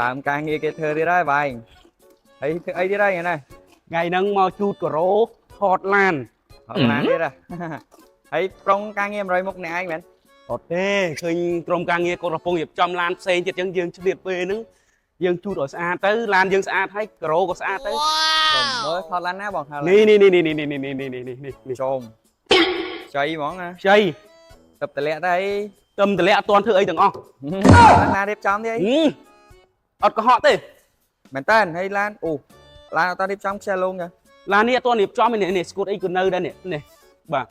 ដើមការងារគេធ្វើទៀតហើយបាយហើយធ្វើអីទៀតហើយថ្ងៃនេះ ថ្ងៃហ្នឹងមកជូតការ៉ូថតឡាន ហត់ឡានទៀតហ៎ ហើយប្រុងការងារ100មុខអ្នកឯងមែន អត់ទេឃើញក្រុមការងារគាត់កំពុងរៀបចំឡានផ្សេងទៀតអញ្ចឹងយើងឆ្លៀតពេលហ្នឹងយើងជូតឲ្យស្អាតទៅឡានយើងស្អាតហើយការ៉ូក៏ស្អាតទៅ ចុំមើលថតឡានណាបងថតឡាន នេះនេះនេះនេះនេះនេះនេះនេះនេះនេះនេះ ចុំចៃហ្មងណា ខ្ចី ទឹកតម្លាក់ទៅអី ទឹមតម្លាក់អត់ទាន់ធ្វើអីទាំងអស់ ឡានណារៀបចំទៀតអី ហឹមអត់កុហកទេ មែនតើហើយឡានអូឡានអត់តារៀបចំខ្ជិលលងចា ឡាននេះអត់ទាន់រៀបចំទេនេះនេះស្គូតអីក៏នៅដែរនេះនេះបាទ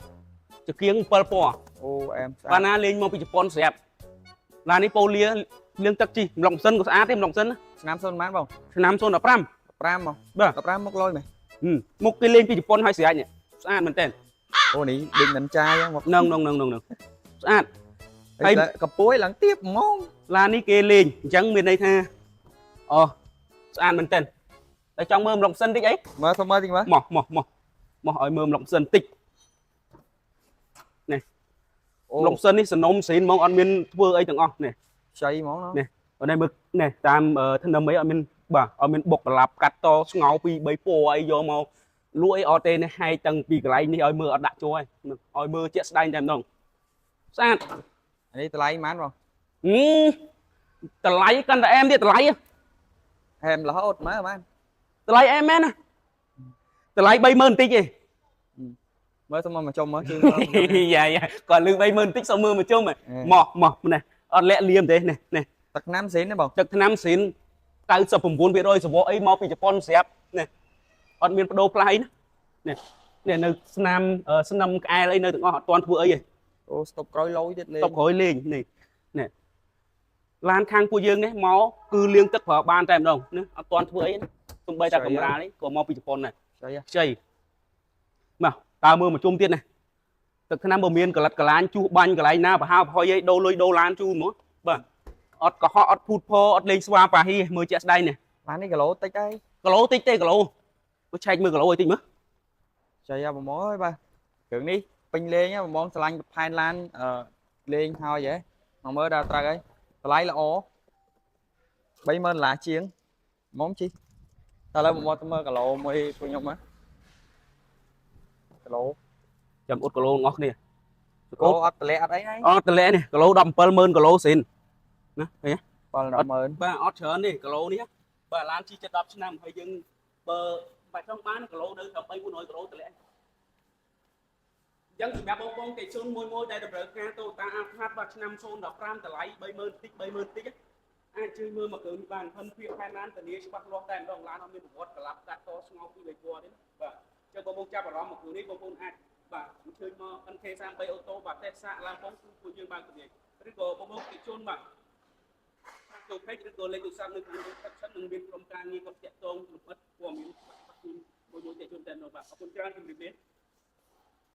ចង្គៀង7ពណ៌ អូអែមស្អាត បាទណាលេងមកពីជប៉ុនស្រាប់ឡាននេះប៉ូលាលាងទឹកជីម្លងម៉ាស៊ីនក៏ស្អាតទេម្លងម៉ាស៊ីនណា ឆ្នាំសូន្យប៉ុន្មានបង ឆ្នាំ015 15មក បាទ 15មុខលុយមែន ហឹមមុខគេលេងពីជប៉ុនហើយស្រាច់នេះស្អាតមែនតើ អូនេះដូចមិនចាយហ្នឹងមក នឹងនឹងនឹងនឹងនឹងស្អាត ហើយកពួយឡើងទៀបហ្មង ឡាននេះគេលេងអញ្ចឹងមានន័យថាអូស្អាតមែនតើតែចង់មើលម្លងម៉ាស៊ីនតិចអី មើលសុំមើលតិចមើល មកមកមកមកឲ្យមើលម្លងម៉ាស៊ីនតិច អូ ម្លងម៉ាស៊ីននេះសនំស្រីនហ្មងអត់មានធ្វើអីទាំងអស់នេះ ខ្ចីហ្មង នេះ អត់នេះមើលនេះតាមធ្នឹមអីអត់មានបាទអត់មានបុកកឡាប់កាត់តស្ងោពី3ពណ៌អីយកមកលក់អីអត់ទេនេះហែកតាំងពីកន្លែងនេះឲ្យមើលអត់ដាក់ចូលហើយឲ្យមើលជាក់ស្ដែងតែម្ដងស្អាត អានេះតម្លៃប៉ុន្មានបង ហឹមតម្លៃកាន់តែអែមទៀតតម្លៃ ហែមរហូតមើលបាន តម្លៃអែមមែនណាតម្លៃ30000បន្តិចទេ មើលសុំមកមកជុំមើលជឿមើល យ៉ាយ៉ាគាត់លឺ30000បន្តិចសុំមើលមកជុំហ៎មកមកនេះអត់លាក់លៀមទេនេះនេះ ទឹកឆ្នាំស៊ីនទេបង ទឹកថ្នាំស៊ីន99%សវអីមកពីជប៉ុនស្រាប់នេះអត់មានបដូរផ្លាយណានេះនេះនៅស្នាមស្នឹមក្អែលអីនៅទាំងអស់អត់ទាន់ធ្វើអីទេ អូស្តុបក្រោយលយទៀតលេង តបក្រោយលេងនេះនេះឡានខាងពួកយើងនេះមកគឺលាងទឹកប្រើបានតែម្ដងណាអត់ទាន់ធ្វើអីណាសំបីតែកម្រាលនេះក៏មកពីជប៉ុនដែរ ខ្ចី ខ្ចីមកតើមើលមកជុំទៀតនេះទឹកថ្នាំបើមានកលិតកលាញជួសបាញ់កន្លែងណាប្រហើប្រហុយអីដូរលុយដូរឡានជូនហ្មងបាទអត់កុហកអត់ភូតផអត់លេងស្វាប៉ាហ៊ីមើលជាក់ស្ដែងនេះ ឡាននេះគីឡូតិចហើយ គីឡូតិចទេគីឡូមើលឆែកមើលគីឡូឲ្យតិចមើល ខ្ចីហ៎បងអើយបាទគ្រឿងនេះពេញលេងហ៎បងស្រឡាញ់ផែនឡានអឺលេងហើយហ៎មកមើលដល់ត្រូវហើយតម្លៃល្អ30000ដុល្លារជាងហ្មងជីតើឥឡូវបងទៅមើលគីឡូមួយពួកខ្ញុំមើលគីឡូ ចាំអ៊ុតគីឡូទាំងអស់គ្នា គីឡូអត់តម្លាក់អត់អីហើយ អត់តម្លាក់នេះគីឡូ170,000គីឡូស៊ីនណាឃើញទេ 7 100,000 បាទអត់ច្រើនទេគីឡូនេះបាទឡានជីចិត្ត10ឆ្នាំហើយយើងបើបាច់ចង់បានគីឡូនៅត្រឹម3 400គីឡូតម្លាក់អញ្ចឹងសម្រាប់បងបងតិជនមួយមួយដែលតម្រូវការ Toyota Alphard បាទឆ្នាំ015តម្លៃ30000តិច30000តិចអាចជួយមើលមកគ្រឿងនេះបានផិនភាពផែនឡានធានាច្បាស់លាស់តែម្ដងឡានអត់មានប្រវត្តិក្លាប់កាត់តស្ងោពី3ពណ៌ទេបាទអញ្ចឹងបងបងចាប់អារម្មណ៍មកគ្រឿងនេះបងប្អូនអាចបាទអញ្ជើញមក NK33 Auto បាទតេស្តសាកឡានផងគឺពួកយើងបានធានាឬក៏បងបងតិជនបាទចូល page ឬក៏លេខទូរស័ព្ទនៅក្នុង description នឹងមានក្រុមការងារគាត់តាក់ទងលម្អិតព័ត៌មានច្បាស់ៗជូនមួយមួយតិជនតែម្ដងបាទអរគុណច្រើនជម្រាបលា។